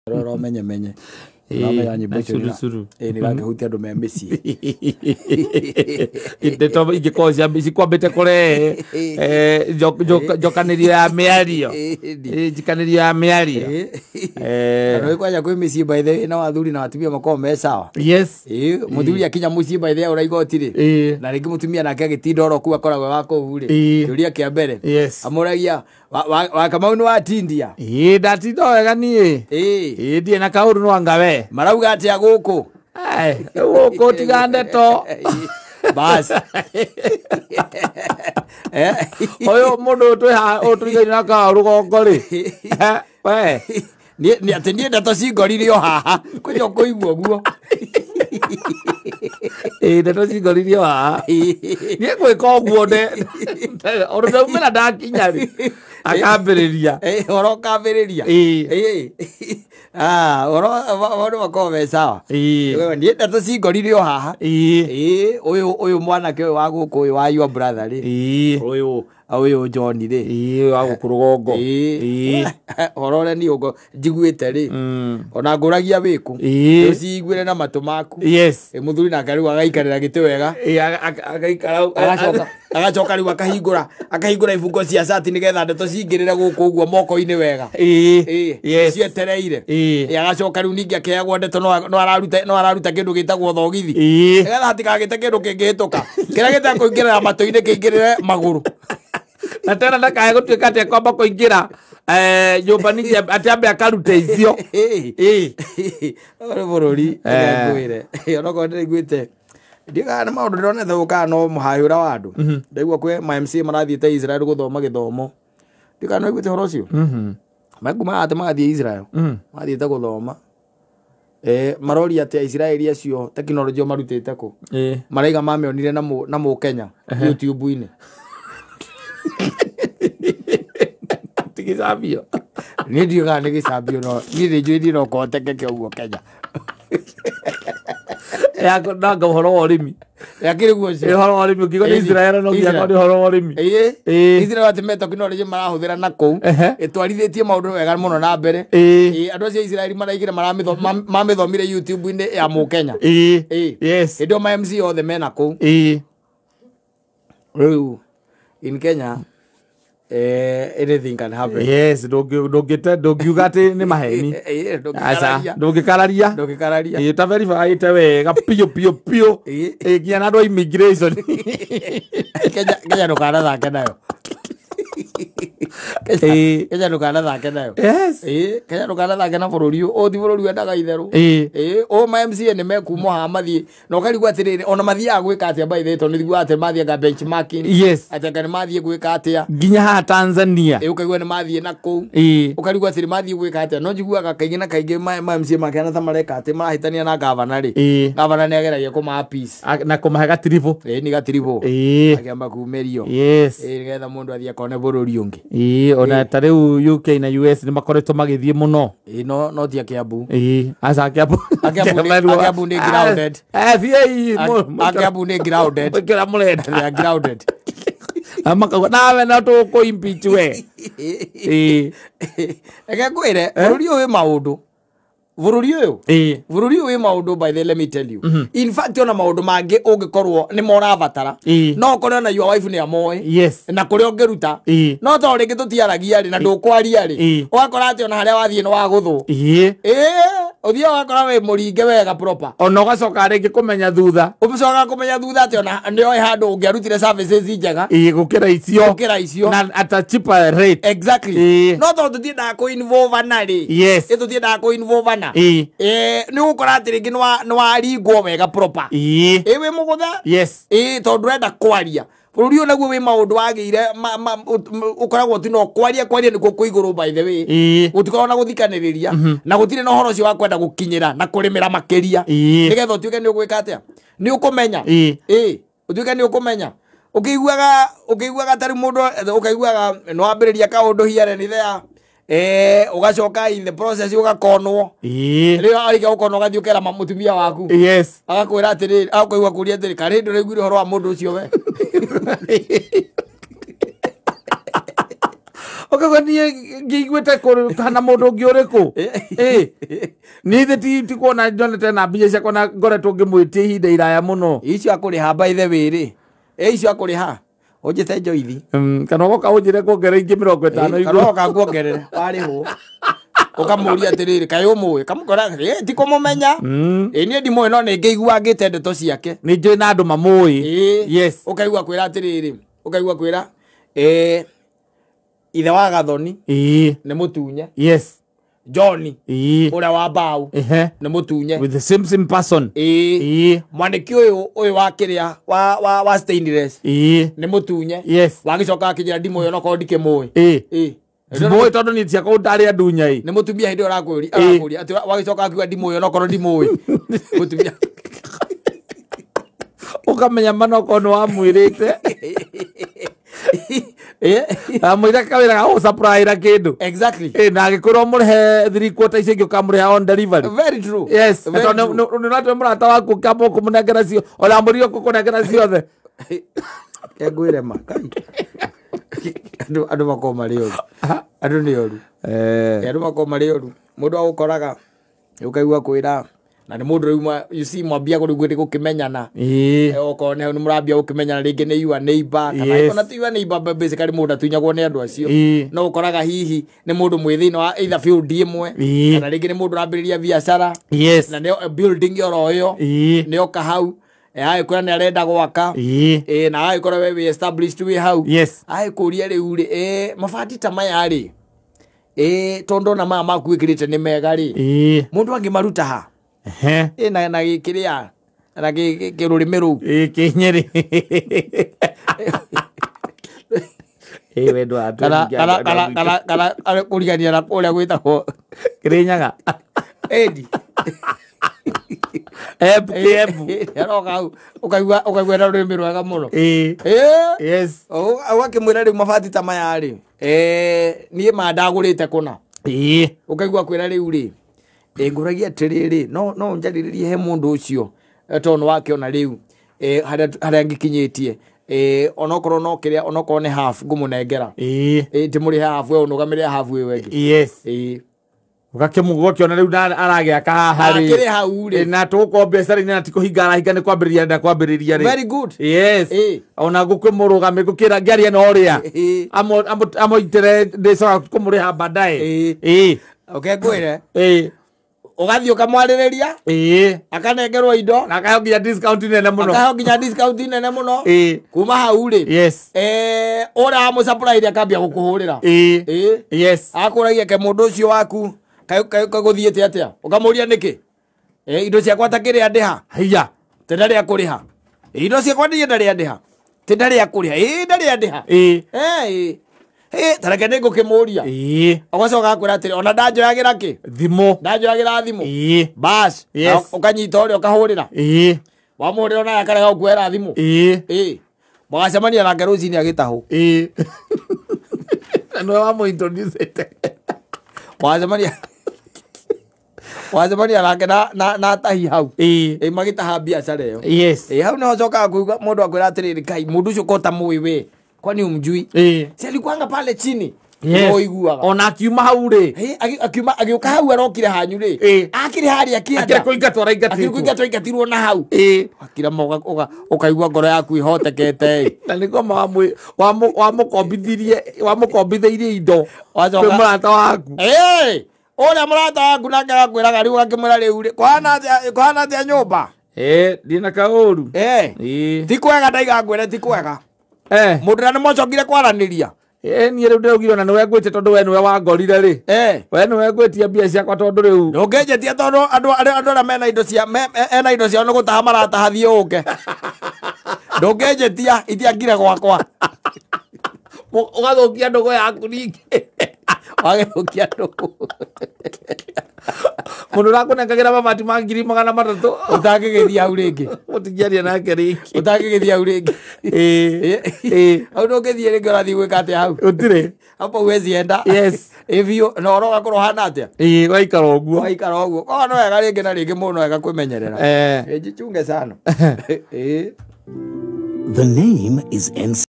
Rora menye menye. Ũramenya nyĩmbo icio na curu. Nĩ irakĩhutia andũ me mĩciĩ. Ndeto ingĩkorwo cikwambĩte kũrehe njokanĩrio ya mĩario. Njikanĩrio ya mĩario. Na kwanja kwĩ mĩciĩ by the way na athuri na atumia makoragwo me sawa. Yes. Mũthuri akinya mũciĩ by the way ũra igoti rĩ. Na rĩngĩ mũtumia nake agĩtinda oro kũu akoragwo wa kũu rĩ. Kĩũria kĩa mbere. Yes. Amũragia wa Kamau nĩ watindia. Ĩĩ ndatinda wega niĩ. Ĩĩ ndirĩ na kaũndũ no anga we. Marauga atĩa gũkũ? Gũkũ tiga ndeto. Bas. Ũyũ mũndũ twĩ na kaũ rũgongo rĩ. We. Niĩ atĩ niĩ ndeto cingorire o haha. Kwĩna ũkũigua ũguo. Ndeto cingorire o haha. Niĩ gwĩka ũguo ũndũ ndaumĩra ndakinya rĩ. Akambĩrĩria. Ũhoro ũkambĩrĩria. Ũhoro maũndũ makoragwo me sawa. Niĩ ndeto cingorire o haha. Ũyũ mwanake ũyũ wa gũkũ ũyũ wa your brother rĩ. Ũyũ John rĩ. Ĩĩ wa gũkũ rũgongo. Ũhoro ũrĩa niĩ njiguĩte rĩ. Ona ngũragia wĩkũ. Ũciguĩre na matũ maku. Yes. Mũthuri nake rĩu agaikarĩra gĩtĩ wega. Agaikara. Agacoka rĩu akahingũra ibungo cia cati nĩgetha ndeto cingĩrĩre gũkũ ũguo moko-inĩ wega. Yes. Cietereire. Agacoka rĩu ningĩ akeagwo ndeto no araruta kĩndũ gĩtagwo thogithi. Nĩgetha hatikagĩte kĩndũ kĩngĩhĩtũka. Kĩrĩa gĩtekũingĩrĩra matũ-inĩ kĩingĩrĩre magũrũ. Na tena ndakae gũtuĩka atĩ ekwamba kũingĩra nyũmba ningĩ atĩ ambe akarute icio. Ũyũ nĩ bũrũri ngwĩre. Onokorwo ndĩraiguĩte ndiũĩ kana nĩ maũndũ ndĩronete gũkũ kana no mũhahĩũra wa andũ. Ndaigua kwĩ ma MCA marathiĩte Israel gũthoma gĩthomo. Ndiũĩ kana nĩwaiguĩte ũhoro ũcio. Makumaga atĩ magathiĩ Israel. Mathiĩte gũthoma. Maroria atĩ Aisiraeli acio tekinoronjĩ marutĩte kũ. Maraiga mamĩonire na mũkenya YouTube-inĩ. Ti gĩcambio. Niĩ ndiũĩ kana nĩ gĩcambio no niĩ nĩ njũĩ no kũhotekeke ũguo Kenya. Nanga ũhoro wa ũrĩmi. Akĩrĩ guo ũcio. Ũhoro wa ũrĩmi ũkiuga nĩ Israel no nginya akorwo nĩ ũhoro wa ũrĩmi. Israel atĩ me tekinoronjĩ marahũthĩra na kũu ĩtwarithĩtie maũndũ wega mũno na mbere. Andũ acio a Israel maraigire mamĩthomire YouTube-inĩ ya mũkenya. Yes. Hĩndĩ ĩyo ma MC othe mena kũu. Rĩu in Kenya anything can happen. Yes, ndũngiuga atĩ nĩ maheni. Ndũngĩkararia. Ndũngĩkararia. Ta verify-ĩte wega piũ piũ piũ. Nginya na andũ a immigration. Kenya ndũkanathake nayo. Kenya ndũkanathake nayo. Yes. Kenya ndũkanathake na bũrũri ũyũ. Ũyũ ti bũrũri wendaga itherũ. Ũyũ ma MCA nĩ mekumwo haha mathiĩ. Na ũkarigwo atĩrĩrĩ, ona mathiaga gwĩka atĩa by the way, tondũ nĩthiguaga atĩ mathiaga benchmarking. Yes. Atĩ anga nĩ mathiĩ gwĩka atĩa. Nginya haha Tanzania. Ũkaigua nĩ mathiĩ na kũu. Ũkarigwo atĩrĩ mathiĩ gwĩka atĩa. No njiguaga kaingĩ na kaingĩ ma MCA makĩhana ta mareka atĩ marahĩtania na gavana rĩ. Gavana nĩ ageragia kũmaha peace. Na kũmahe gatiribũ. Nĩ gatiribũ. Akĩamba kumĩrio. Yes. Nĩgetha mũndũ athiĩ akone bũrũri ũngĩ. Ona ta rĩu UK na US nĩ makoretwo magĩthiĩ mũno. No ti a Kiambu. Aca Kiambu. Kiambu nĩ grounded. Thiĩi. Kiambu nĩ grounded. Kĩrĩa mũrenda. They are grounded. Makauga nawe no tũkũ impeach we. Reke ngwĩre bũrũri ũyũ wĩ maũndũ. Bũrũri ũyũ. Bũrũri ũyũ wĩ maũndũ by the let me tell you. In fact ona maũndũ mangĩ ũngĩkorwo nĩ morabatara. No ũkore ona your wife nĩ amoĩ. Yes. Na kũrĩa ũngĩruta. No to rĩngĩ tũtiaragia rĩ na ndũkwaria rĩ. Ũgakora atĩ ona harĩa wathiĩ nĩ wagũthwo. Ũthiaga ũgakora wĩ mũringe wega proper. Ona ũgacoka rĩngĩ kũmenya thutha. Ũcokaga kũmenya thutha atĩ ona nĩoĩ handũ ũngĩarutire services njega. Gũkĩra icio. Gũkĩra icio. Na at a cheaper rate. Exactly. No tondũ tũtiendaga kũ-involve-ana rĩ. Yes. Tũtiendaga kũ-involve-ana. Nĩ ũgũkora atĩ rĩngĩ nĩ waringwo wega proper. Wĩ mũgũtha. Yes. Tondũ ndũrenda kwaria. Bũrũri ũyũ naguo wĩ maũndũ wagĩire ũkoragwo tu no kwaria kwaria nĩkuo kwĩ igũrũ by the way. Gũtikoragwo na gũthikanĩrĩria na gũtirĩ na ũhoro ũcio wa kwenda gũkinyĩra na kũrĩmĩra makĩria. Nĩgetha ũtuĩke nĩ ũgwĩka atĩa? Nĩ ũkũmenya. Ũtuĩke nĩ ũkũmenya. Ũkĩiguaga tarĩ mũndũ ũkaiguaga nĩ wambĩrĩria kaũndũ here and there. Ũgacoka in the process ũgakonwo. Rĩu arĩkia gũkonwo ũgathiĩ ũkera mũtumia waku. Yes. Agakwĩra atĩrĩrĩ, agakũigua kũria atĩrĩ, karĩ ndũraiguire ũhoro wa mũndũ ũcio we. Ũkaigua niĩ ngĩiguĩte kana mũndũ ũngĩ ũrĩkũ. Niĩ ithe ti kuona nyonete na mbia ciakwa na ngoretwo ngĩmwĩtia ihinda iraya mũno. Icio akũrĩha by the way rĩ. Icio akũrĩha. Ũnjĩte Joithi. Kana ũgoka ũnjĩre kuongerera ingĩ 50 Kana igũrũ. ũgoka nguongerere warĩhwo. Ũkamũria atĩrĩrĩ kaĩ ũmũĩ kamũkora ti kũmũmenya. Niĩ ndimũĩ no nĩ ngĩigua ngĩte ndeto ciake. Nĩ njũĩ na andũ mamũĩ. Yes. Ũkaigua kwĩra atĩrĩrĩ ũkaigua kwĩra ithe wa Gathoni nĩ mũtunye. Yes. John ũrĩa wa mbaũ nĩ mũtunye. With the same person. Mwanĩki ũyũ wa kĩrĩa wa stainless nĩ mũtunye. Yes. Wagĩcoka akĩnjĩra ndimũĩ onokorwo ndikĩmũĩ. Ndimũĩ tondũ niĩ ciakwa ndarĩ andunya ĩ. Nĩ mũtumia hĩndĩ ĩyo arakũria atĩ wagĩcoka akiuga ndimũĩ onokorwo ndimũĩ. Mũtumia. Ũkamenya mana okorwo nĩ wamwĩrĩte. Amwĩra kawĩra ga gũsupplyĩra kĩndũ. Exactly. Na agĩkwĩra ũmũrĩhe 3/4 icio ingĩ ũkamũrĩha on delivery. Very true. Yes. Very Tondũ true. nĩ ũratũhe mũrata waku ũkamba ũkũmũnengera cio. Ona amũrire ũkũnengera ciothe. Ke ngwĩre ma. Kai. Andũ makoragwo marĩ oru. Andũ nĩ oru. Andũ makoragwo marĩ oru. Mũndũ agũkoraga ũkaigua kwĩra na nĩ mũndũ rĩu you see mwambia rĩu gũkĩmenyana. Okorwo nĩ mũrambia gũkĩmenyana rĩngĩ nĩ your neighbor kana ona ti your neighbor basically mũndũ atunyagwo nĩ andũ acio. No ũkoraga hihi nĩ mũndũ mwĩ thĩinĩ wa either field ĩmwe kana rĩngĩ nĩ mũndũ ũrambĩrĩria biacara. Yes. Na nĩ building oro ĩyo. Nĩ oka hau. Agĩkwĩra nĩ arenda gwaka. Na agĩkorwo we wĩ established wĩ hau. Yes. Agĩkũria rĩu rĩ mabati ta maya rĩ. Tondũ ndona maya maku wĩkĩrĩte nĩ mega rĩ. Mũndũ angĩmaruta ha? Na gĩkĩrĩa na kĩrũrĩmĩ rũu. Kĩnyĩrĩ. Wendo wa Kana kana kũrigania na ũrĩa gwĩtagwo Kĩrĩnyaga. Endi. Embu. Aroka hau ũkaigua na rũrĩmĩ rwega mũno. Yes. Ũgakĩmwĩra rĩu mabati ta maya rĩ. Niĩ ma ndagũrĩte kũna. Ũkaigua kwĩra rĩu rĩ. Ngũragia atĩrĩrĩ no njarĩrĩrie he mũndũ ũcio tondũ nĩ wakĩona rĩu harĩa ngĩkinyĩtie onokorwo no kĩrĩa onokorwo nĩ half ngũmũnengera. Ndĩmũrĩhe half we ũnũgamĩrĩre half ĩyo ĩngĩ. Yes. Ũgakĩona rĩu aragĩaka haha rĩ. Akĩrĩ hau rĩ. Na tũgũkorwo biacara-inĩ na ti kũhinga arahinga nĩ kwambĩrĩria arenda kwambĩrĩria rĩ. Very good. Yes. Ona ngũkĩmũrũgamia ngũkĩra ngĩaria na ũrĩa. Amũitĩre ndĩcoka kũmũrĩha baadaye. Okay ngwĩre. Ũgathiĩ ũkamwarĩrĩria. Akanengerwo indo. Na akaheo nginya discount nene mũno. Akaheo nginya discount nene mũno. Kuma hau rĩ. Yes. Ũrĩa wamũsupply akambia gũkũhũrĩra. Yes. Akũragia ke mũndũ ũcio waku kagũthiĩte atĩa? Ũkamũria nĩkĩ? Indo ciakwa ta kĩrĩa ndĩha. Haiya. Ti ndarĩ akũrĩha. Indo ciakwa niĩ ndarĩ andĩha. Ti ndarĩ akũrĩha. Ndarĩ andĩha. Tareke nĩ ngũkĩmũria. Ũgacoka akwĩra atĩrĩ ona ndanjoyagĩra kĩ? Thimũ. Ndanjoyagĩra thimũ. Bas. Yes. Ũkanyita ũrĩa ũkahũrĩra. Wamũhũrĩra onaye akarega gũkuoera thimũ. Mũgacemania nake rũcinĩ agĩtahwo. Na nĩwe wamũ-introduce-ĩte. Wacemania nake na atahi hau. Magĩtaha biacara ĩyo. Yes. Hau nĩho ũcokaga kũigua mũndũ akwĩra atĩrĩrĩ Ngai mũndũ ũcio ko ũtamũĩ we. Kwani umjui? Si alikuanga pale chini. Yes. Ũiguaga. Ona akiuma hau rĩ. Akiuma agĩũka hau arokire hanyu rĩ. Akĩrĩ harĩa kĩanda. Akĩrĩ kũingatwo araingatĩtwo. Akĩrĩ kũingatwo aingatirwo na hau. Akira ũkaigua ngoro yaku ĩhotekete. Na nĩguo wamũkombithĩirie indo. Wacoka. Kwĩ mũrata waku. Ũrĩa mũrata waku nake agakwĩraga rĩu ũgakĩmwĩra rĩu rĩ, kũhana atĩa nyũmba? Ndirĩ na kaũru. Ti kwega ndaiga ngwĩre ti kwega. Mũndũ ũrĩa nĩmwacokire kwaranĩria. Niĩ rĩu ndĩraugire ona nĩwe ngwĩtie tondũ we nĩwe wangorire rĩ. We nĩwe ngwĩtie mbia ciakwa tondũ rĩu. Ndũngĩnjĩtia tondũ andũ arĩa mena indo cia ena indo ciao nĩ gũtaha marataha thiĩ ũke. Ndũngĩnjĩtia itiangire gwakwa. Ũgathũkia ndũgũ yaku ningĩ. Wagĩthũkia ndũgũ. Mũndũ ũrakũnengagĩra mabati ma 300,000. Ũtangĩgĩthiĩ hau rĩngĩ. Mũtingĩaria nake rĩngĩ. Ũtangĩgĩthiĩ hau rĩngĩ. Hau ndũngĩthiĩ rĩngĩ ũrathiĩ gwĩka atĩa hau? Gũtirĩ. Hapo huwezi enda. Yes. Biũ na ũhoro ũgakorwo ũhana atĩa? Waikara ũguo. Waikara ũguo. Koguo nĩ wega rĩngĩ na rĩngĩ mũndũ no wega kwĩmenyerera. Jichunge sana. The name is NC.